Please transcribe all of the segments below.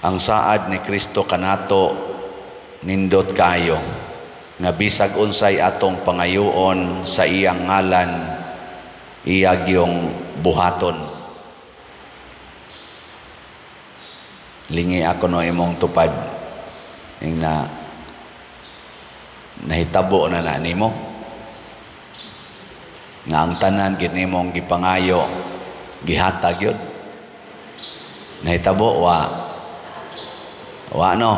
Ang saad ni Kristo kanato nindot kaayo nga bisag unsay atong pangayoon sa iyang ngalan, iya gyung buhaton. Lingi ako no imong tupad ing na nahitabo na na nimo nga ang tanan gid nimong gipangayo gihatag yun. Nahitabo wa? Wa no?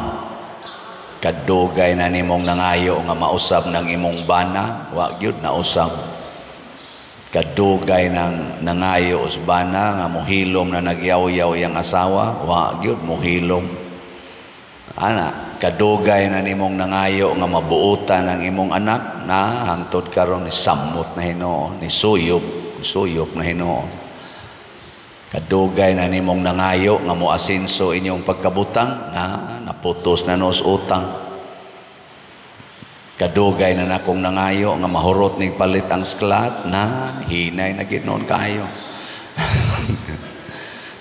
Kadugay na nimong nangayo nga mausab ng imong bana, wa gyud nausab. Kadugay nang nangayo usbana nga mohilom na nagyaw-yaw iyang asawa, wa gyud mohilom. Ana, kadugay na nimong nangayo nga mabuotan ang imong anak na hangtod karon ni samot na hinuon, ni suyop, suyop na hinuon. Kadugay na nimong nangayo nga moasenso inyong pagkabutang na naputos na nos utang. Kadugay na nakong nangayo nga mahurot ning palit ang sklat na hinay na gid noon kaayo.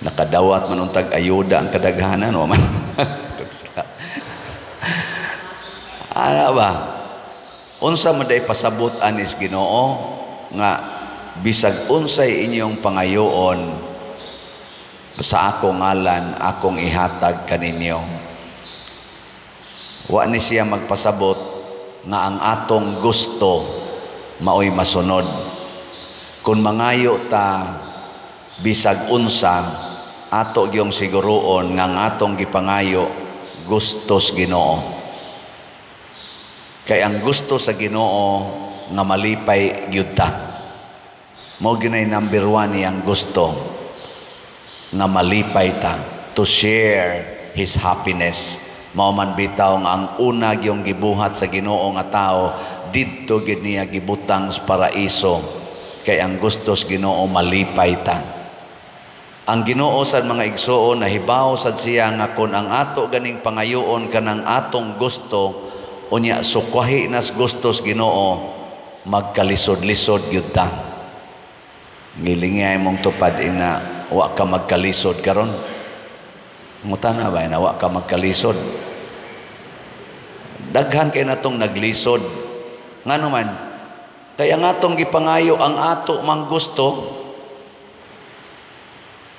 Nakadawat man untag ayuda ang kadaghanan wa man. Ana ba? Unsa man day pasabot anis Ginoo nga bisag unsay inyong pangayoon sa akong ngalan, akong ihatag kaninyo. Wa ni siya magpasabot nga ang atong gusto maoy masunod. Kung mangayo ta bisag unsa, ato gyung siguroon nga ang atong gipangayo gustos Ginoo. Kay ang gusto sa Ginoo nga malipay gyud ta. Mao ginay number 1 niyang gusto nga malipay ta, to share his happiness. Mao man bitaw nga ang una gyung gibuhat sa Ginoo nga tao didto gyud niya gibutang sa paraiso, kay ang gusto sa Ginoo malipay ta. Ang Ginoo sad, mga igsuon, nahibaw sad siya nga kon ang ato ganing pangayoon kanang atong gusto, unya sukwahi nas gusto sa Ginoo, magkalisod-lisod gyud ta. Ngilingi mong tupad ina wa ka magkalisod karon. Nguta na ba ina wa ka magkalisod? Daghan kay natong naglisod. Ngano man? Kaya nga atong gipangayo ang ato mang gusto,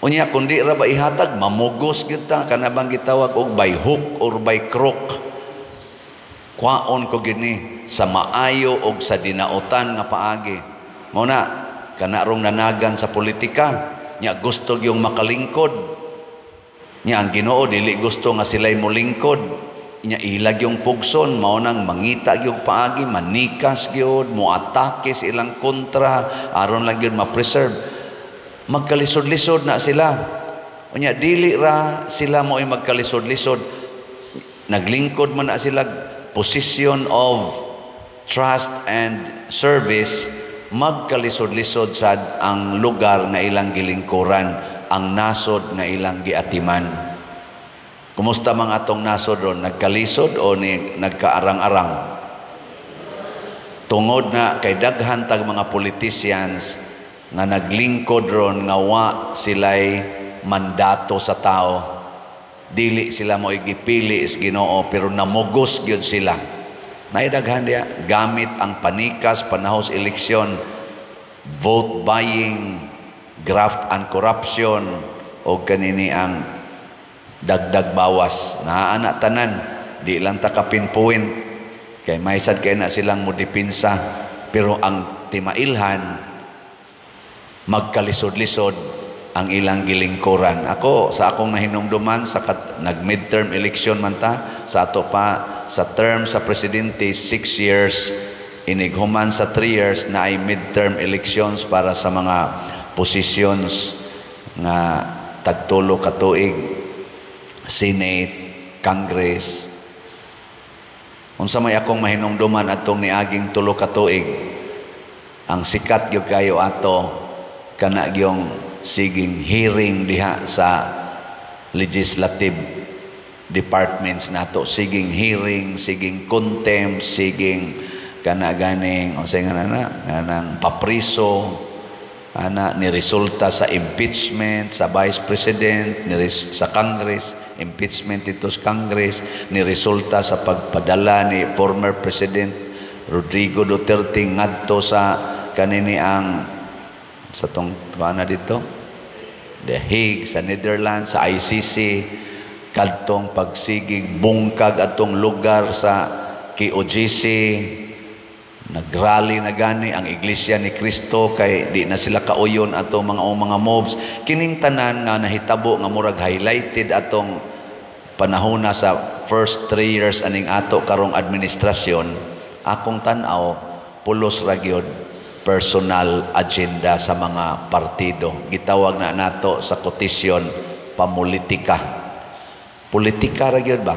unya kun di ra ba ihatag, mamugos gyud ta, kana bang gitawag og by hook or by crook. Kwaon ko gini sa maayo og sa dinautan nga paagi. Mao na kana rong nanagan sa politika, nya gusto gyung makalingkod. Nya ang Ginoo dili gusto nga sila'y molingkod. Nya ilag yung pugson, mao nang mangita gyud paagi, manikas gyud, moatake sa ilang kontra aron lang gyud ma-preserve. Magkalisod-lisod na sila. Unya dili ra sila mo'y magkalisod-lisod. Naglingkod man na sila position of trust and service, magkalisod-lisod sad ang lugar nga ilang gilingkuran, ang nasod nga ilang giatiman. Kumusta mga atong nasod ron? Nagkalisod o ni nagkaarang-arang? Tungod na kay daghan tag mga politicians nga naglingkod ron nga wa sila'y mandato sa tao. Dili sila mo igipili is Ginoo, pero namugos gyud sila. Naidaghan diya gamit ang panikas panahos eleksyon, vote buying, graft and corruption, o kanini ang dagdag bawas. Naa na tanan, di lang ta ka pinpoint kay may sad kay na silang modepinsa, pero ang timailhan magkalisod-lisod ang ilang gilingkuran. Ako, sa akong nahinumduman, sa nag-midterm election man ta, sa ato pa, sa term sa presidente, 6 years, inighuman sa 3 years na ay midterm elections para sa mga positions nga tagtulo ka tuig, Senate, Congress. Unsa may akong mahinumduman atong niaging 3 ka tuig, ang sikat gyud kayo ato kana gyung siging hearing diha sa legislative departments nato, siging hearing, siging contempt, siging kana ganing unsay nga na kanang papriso. Ana ni resulta sa impeachment sa Vice President ni sa Congress, impeachment dito sa Congress, ni resulta sa pagpadala ni former President Rodrigo Duterte ngadto sa kanini ang sa tong ana dito, The Hague sa Netherlands, sa ICC, kadtong pagsigig bungkag atong lugar sa KOJC. Nagrally na gani ang Iglesia ni Cristo kay di na sila kauyon atong mga mobs. Kining tanan nga nahitabo nga murag highlighted atong panahona sa first 3 years aning ato karong administrasyon, akong tan-aw, pulos ra gyud personal agenda sa mga partido. Gitawag na nato sa kotisyon pamulitika. Politika ra gyud ba,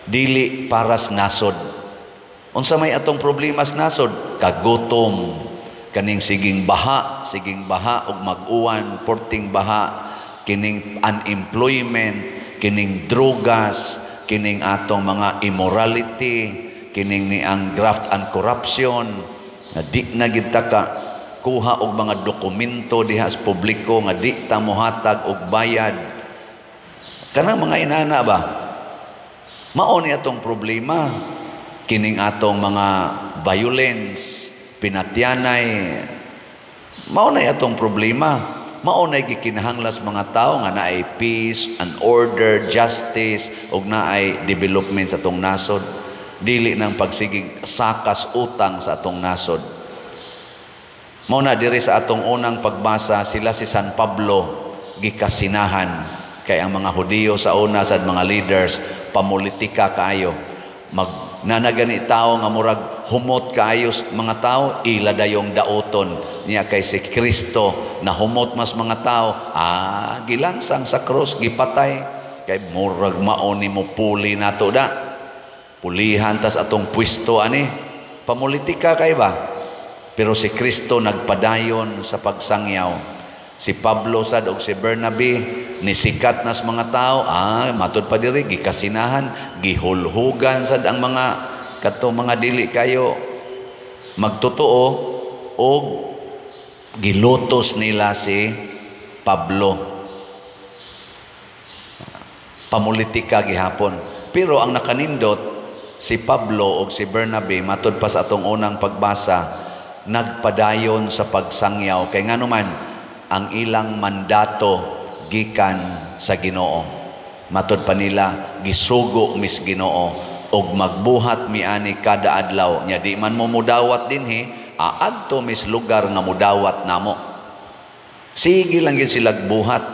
dili para sa nasod. Unsa may atong problema sa nasod? Kagutom, kaning siging baha ug mag-uwan, porting baha, kining unemployment, kining drogas, kining atong mga immorality, kining ni ang graft and corruption, nga di na gid ta ka kuha og mga dokumento diha sa publiko nga di ta mohatag og bayad. Kanang mga inana ba? Mao ni atong problema, kining atong mga violence, pinatyanay, mao na atong problema. Mao na gikinahanglan sa mga tao nga naay peace and order, justice ug naay development sa atong nasod, dili nang pagsigig sakas utang sa atong nasod. Mao na diri sa atong unang pagbasa, sila si San Pablo gikasinahan kay ang mga Hudiyo sa una sa mga leaders pamulitika kaayo. Mag nanagani tao nga murag humot kaayo mga tao, ila dayong dauton niya kay si Kristo na humot mas mga tao, gilansang sa krus, gipatay, kay murag mao ni mo puli nato da, pulihan tas atong pwesto ani. Pamulitika kay ba. Pero si Kristo nagpadayon sa pagsangyaw. Si Pablo sad og si Bernabe ni sikat nas mga tao, matud pa diri gikasinahan, gihulhugan sad ang mga kadto mga dili kayo magtotoo og gilutos nila si Pablo. Pamulitika gihapon. Pero ang nakanindot, si Pablo og si Bernabe, matud pa sa atong unang pagbasa, nagpadayon sa pagsangyaw kay nganuman ang ilang mandato gikan sa Ginoo. Matud pa nila, gisugo mis Ginoo og magbuhat mi ani kada adlaw. Nya di man mo mudawat dinhi, aadto mis lugar nga mudawat namo. Sige lang gid sila buhat.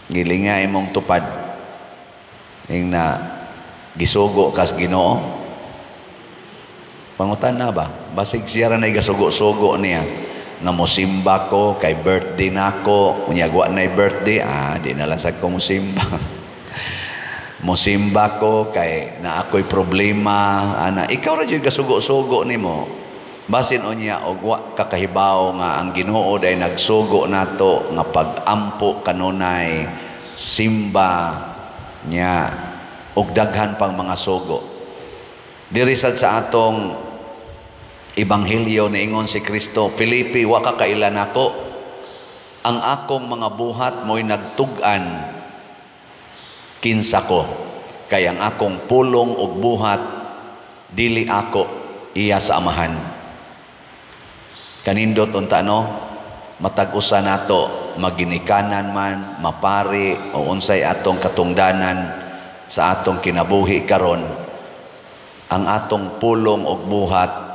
Gilinga imong tupad. Ing na gisugo kas Ginoo. Pangutan na ba? Basig siya ra nay gasugo-sugo niya nga mosimba ko kay birthday nako. Unya wa nay birthday, di na lang sad ko mosimba. Mosimba ko kay na ako'y problema ana. Ikaw ra jud gasugo-sugo nimo. Basin unya og wa ka kahibaw nga ang Ginoo day nagsugo nato nga pag-ampo kanunay, simba nya og daghan pang mga sugo. Diri sad sa atong ebanghelyo, niingon si Kristo, "Felipe, wa ka kaila nako? Ang akong mga buhat mo'y nagtug-an kinsa ko. Kay ang akong pulong ug buhat dili ako, iya sa Amahan." Kanindot unta, no? Matag usa nato, maginikanan man, mapari o unsay atong katungdanan sa atong kinabuhi karon, ang atong pulong ug buhat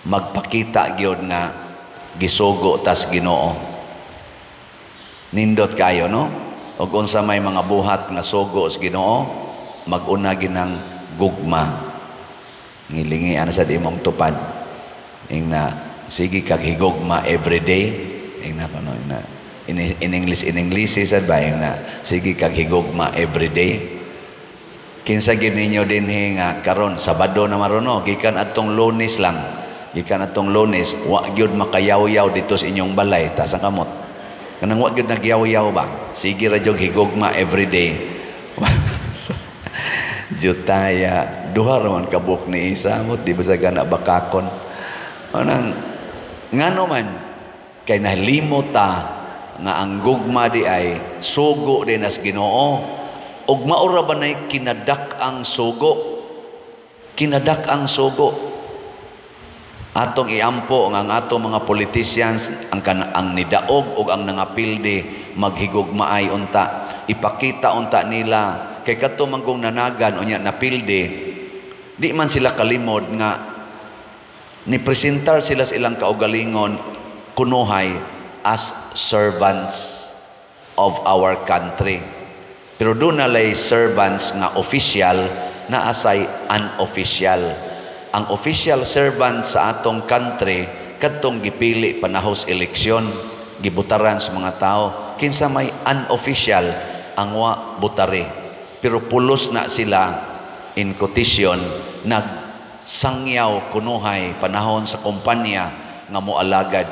magpakita gyud nga gisugo tas Ginoo. Nindot kayo, no? Ug unsa may mga buhat nga sugo sa Ginoo? Mag-una ginang gugma. Ngilingi ana sa imong tupad. Ing na sige kag higugma everyday. Ing na kuno ing na in English sad ba, ing na sige kag higugma everyday. Kinsa gid ninyo dinhi nga karon Sabado na maron, gikan atong Lunes lang, gikan atong Lunes wa gyud makayaw-yaw dito sa inyong balay? Taas ang kamot kanang wa gyud nagyaw-yaw ba, sige ra jud higugma everyday. Jutaya, duha ra man ka buok ni isa mo, di ba sa gana bakakon anang Ngano man kay nalimot ta nga ang gugma di ay sugo din as Ginoo, ug maura ba nay kinadak ang sugo? Kinadak ang sugo. Atong iampo nga ang atong mga politicians, ang nidaog ug ang nangapildi, maghigugmaay unta. Ipakita unta nila kay kadto man kung nanagan unya napildi, di man sila kalimod nga ni presentar sila sa ilang kaugalingon kunuhay as servants of our country. Pero duna lay servants nga official, naa say unofficial. Ang official servant sa atong country, kadtong gipili panahos eleksyon, gibutaran sa mga tao. Kinsa may unofficial? Ang wa butari. Pero pulos na sila, in quotation, nagsangyaw kunuhay panahon sa kumpanya nga moalagad.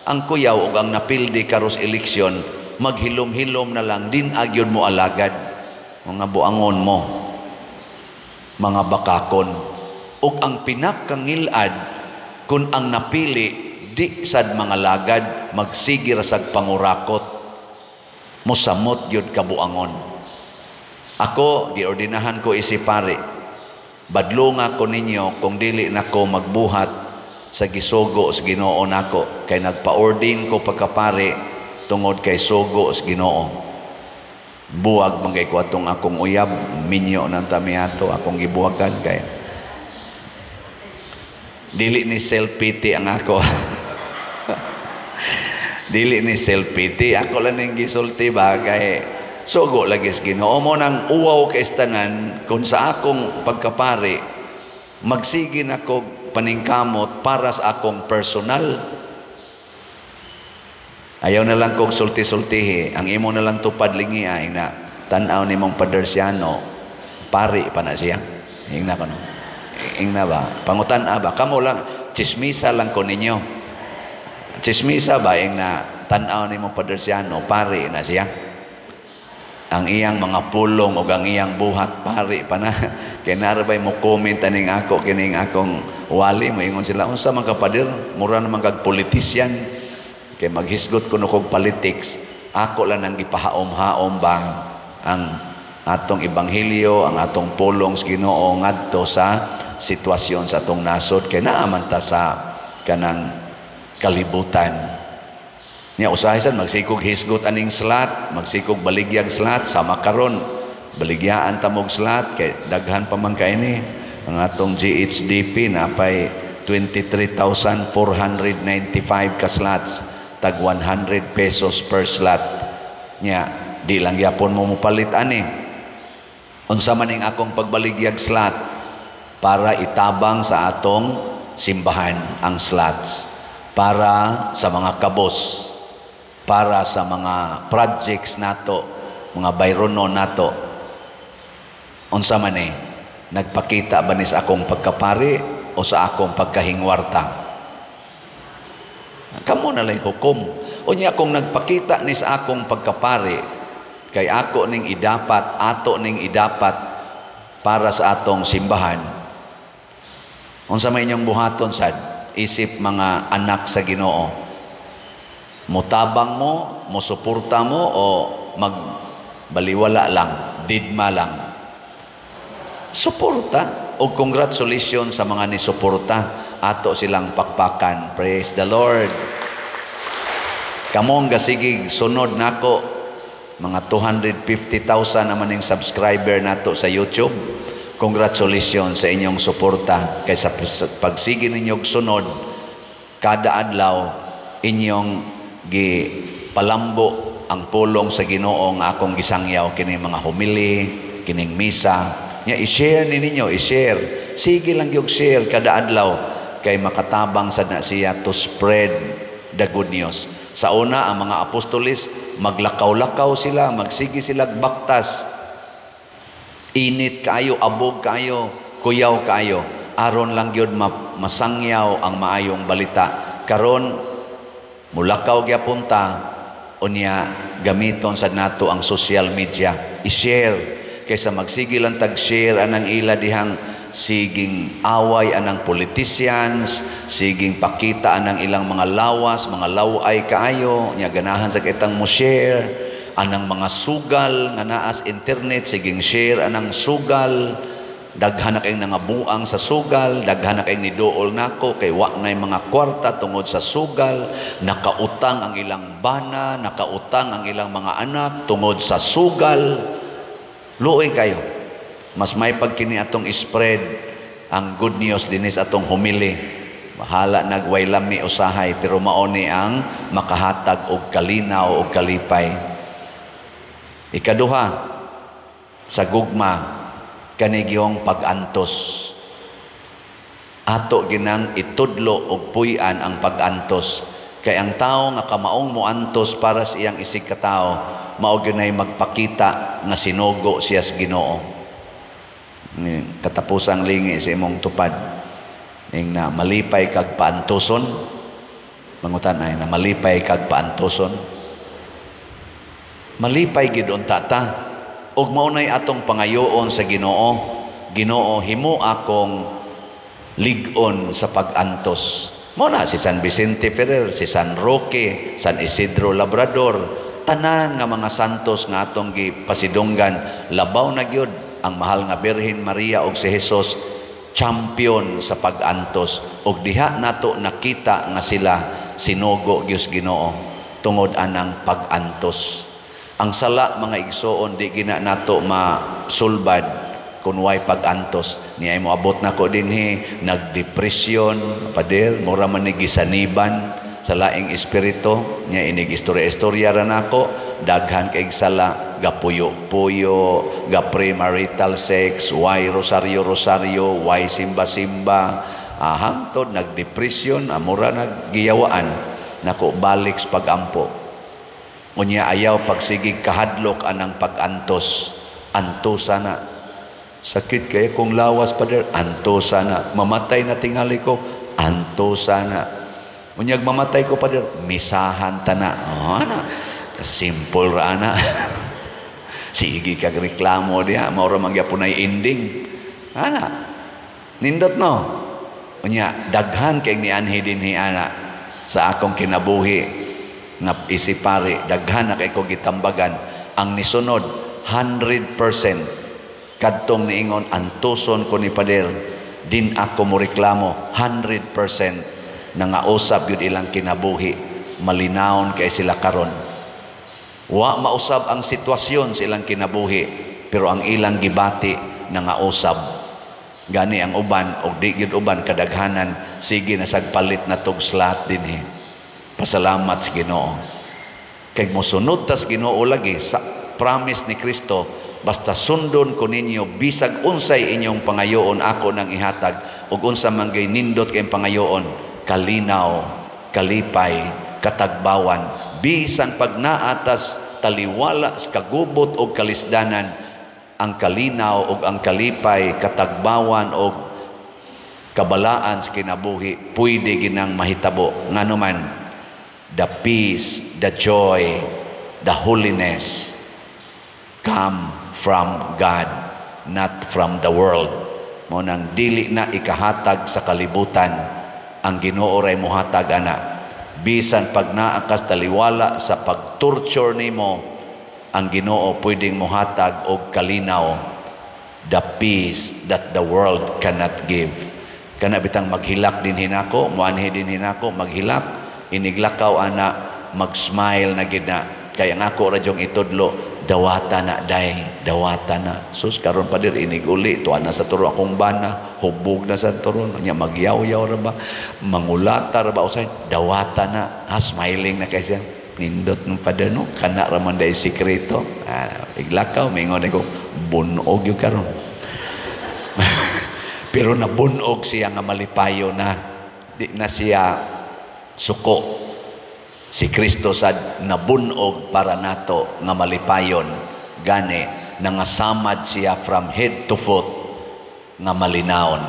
Ang kuyaw ug ang napildi karos eleksyon, maghilom-hilom na lang, din agyod mo alagad. Mga buangon mo, mga bakakon. Ug ang pinakangilad kung ang napili di sad mga lagad, magsige ra sad pangurakot, mosamot gyud kabuangon. Ako, giordinahan ko isi pare, badlunga ko ninyo kung dili nako magbuhat sa gisugo sa Ginoo nako, kay nagpa-ordain ko pagkapare tungod kay sugo sa Ginoo. Buwag man kay ko atong akong uyab, minyo nang tamiato akong gibuwagan kay dili ni self-pity ang ako. Dili ni self-pity ako lang ning gisulti ba, kay sugo lagi sa Ginoo mo. Nang uwaw kay tanan kung sa akong pagkapari magsige nako paningkamot para sa akong personal. Ayaw na lang kog sulti-sultihi. Ang imo na lang tupad lingi ay na tan-aw nimong Padersiano, pari pa na siya. Ingna ko no. Ingna ba? Pangutan-a ba? Kamo lang, chismisa lang ko ninyo. Chismisa ba ingna tan-aw nimong Padersiano, pari na siya. Ang iyang mga pulong o ang iyang buhat, pari pa na. Kay narabay mo comment aning ako kining akong wali, moingon sila, "Unsa man ka, pader, mura naman kag politician." Kay maghisgot kuno kog politics, ako lang ang gipahaom-haom ba ang atong ebanghelyo, ang atong pulong sa Ginoo ngadto sa sitwasyon sa atong nasod, kay naa man ta sa kanang kalibutan. Nya usahay sad magsikog hisgot aning slot, magsikog baligyag slot sama karon. Baligyaan ta mog slot kay daghan pa man kay ni ang atong GHDP napay 23,495 ka slots, tag 100 pesos per slot. Nya di lang gyapon mo mopalit ani. Unsa man ning akong pagbaligyag slot? Para itabang sa atong simbahan ang slots, para sa mga kabos, para sa mga projects nato, mga bayrono nato. Unsa man eh, nagpakita ba ni sa akong pagkapari o sa akong pagkahingwarta? Kamo na lang hukom. Unya kung nagpakita ni sa akong pagkapari, kay ako ning idapat, ato ning idapat para sa atong simbahan, unsa may inyong buhaton sad isip mga anak sa Ginoo? Mutabang mo, musuporta mo, o magbaliwala lang, didma lang? Suporta. O congratulations sa mga nisuporta, ato silang pakpakan. Praise the Lord. Kamong gasigig sunod nako, mga 250,000 naman yung subscriber nato sa YouTube. Congratulations sa inyong suporta kay sa pagsige ninyong sunod kada adlaw, inyong gipalambo ang pulong sa Ginoo nga akong gisangyaw kining mga homily, kining misa. Nya i-share ni ninyo, i-share. Sige lang yung share kada adlaw kay makatabang sad na siya to spread the good news. Sa una, ang mga apostoles, maglakaw-lakaw sila, magsige sila baktas. Init kaayo, abog kaayo, kuyaw kaayo. Aron lang gyud masangyaw ang maayong balita. Karon mulakaw gyapon ta, unya gamiton sad nato ang social media. I-share kaysa magsige lang tag share anang ila dihang Siging away anang politicians, siging pakita anang ilang mga lawas, mga laway kaayo nya, ganahan sa kitang mo share anang mga sugal nga naas internet, siging share anang sugal. Daghan na kayong nangabuang sa sugal, daghan na kayong niduol nako kay wa na'y mga kwarta tungod sa sugal, nakautang ang ilang bana, nakautang ang ilang mga anak tungod sa sugal. Luoy kayo. Mas may pagkini atong spread ang good news dinis atong homily. Bahala nagway lami usahay, pero maoni ang makahatag og kalinaw og kalipay. Ikaduha, sa gugma kanigiyong pag-antos. Ato ginang itudlo og puy-an ang pag-antos. Kay ang tao nga kamaong moantos para sa iyang isig katao, mao ginay magpakita nga sinugo siya sa Ginoo. Katapusang lingi sa imong tupad. Ing na malipay kag paantoson. Mangutan ay na malipay kag paantoson. Malipay gid unta ta. Ug mao nay atong pangayoon sa Ginoo. Ginoo, himo akong lig-on sa pag-antos. Mao na si San Vicente Ferrer, si San Roque, San Isidro Labrador, tanan nga mga santos nga atong gipasidunggan, labaw na gyud ang mahal nga Birhen Maria ug si Jesus, champion sa pag-antos. Ug diha nato nakita nga sila sinugo gyud Ginoo tungod anang pag-antos. Ang sala, mga igsoon, di gina nato masulbad kung way pag-antos. Niya mo abot nako dinhi, nagdepresyon, pader, mura man ni gisaniban sa laing espiritu. Nya inig istorya-istorya ra nako, daghan kay sala, gapuyo-puyo, ga premarital sex, way rosaryo-rosaryo, way simba-simba, hangtod nagdepresyon, amura naggiyawaan nako balik sa pag-ampo. Unya ayaw pagsigig kahadlok anang pag-antos. Antosa na. Sakit kaya kung lawas, pader, antosa na. Mamatay na tingali ko, antosa na. Unyag mamatay ko, pader, misahan ta na. Oh, ana. Simple ra ana. Sige kag reklamo diha, mao ra man gyapon ay ending. Ana. Nindot no. Unya daghan kay nianhi dinhi ana sa akong kinabuhi nga isipari, daghan na kay ko gitambagan. Ang nisunod 100% kadtong niingon, "Antuson ko ni pader, din ako mo reklamo," 100% nangausab yun ilang kinabuhi, malinawon kay sila karon. Wa mausab ang sitwasyon sa ilang kinabuhi, pero ang ilang gibati nangausab. Gani ang uban og di gyud uban, kadaghanan sige na sagpalit na tog slot dinhi. Pasalamat sa Ginoo. Kay mosunod tas Ginoo lagi sa promise ni Kristo, "Basta sundon ko ninyo, bisag unsay inyong pangayoon, ako nang ihatag." Ug unsa man gay nindot kay pangayoon? Kalinaw, kalipay, katagbawan. Bisan pag naatas taliwala sa kagubot og kalisdanan, ang kalinaw ug ang kalipay, katagbawan og kabalaan sa kinabuhi pwede ginang mahitabo. Ngano man, the peace, the joy, the holiness come from God, not from the world. Mo nang dili na ikahatag sa kalibutan, ang Ginoo ray mohatag ana. Bisan pag naa kas taliwala sa pag-torture nimo, ang Ginoo pwedeng mohatag og kalinaw, the peace that the world cannot give. Kana bitang maghilak din hinako, muanhi din hinako, maghilak, iniglakaw ana, mag-smile na gid na. Kaya ang ako radyong itudlo, dawata na day, dawata na. Sus, karon pa dir inig uli, tuwa na sa turo akong bana, hubog na sa turo, nya magyaw-yaw ra ba, mangulata ra ba, usay, dawata na, ha, smiling na kay siya. Nindot ng pader no, kana ra man day sikreto. Ah, iglakaw, mingon ko, bunog yung karon. Pero nabunog siya nga malipayo na. Di na siya suko. Si Kristo sad nabunog para nato nga malipayon. Gani nangasamad siya from head to foot nga malinawon.